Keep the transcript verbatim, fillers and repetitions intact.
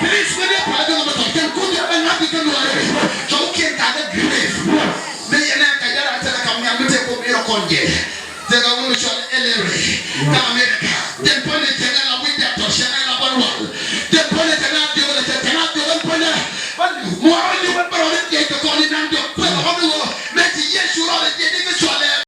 Please, mi dee pal dee ŋa mi tɔ̱ kɛn kun jɛ bɛ ŋa̱th kɛ luaar. Cɔwkiɛn ka kɛ grief. Mi yɛn ɛ ka jɛ ran tɛn kam nhiam mi tëë kun mi rɔ kɔn jɛ. Tëë ka wun mi cɔl Elere. Ka mi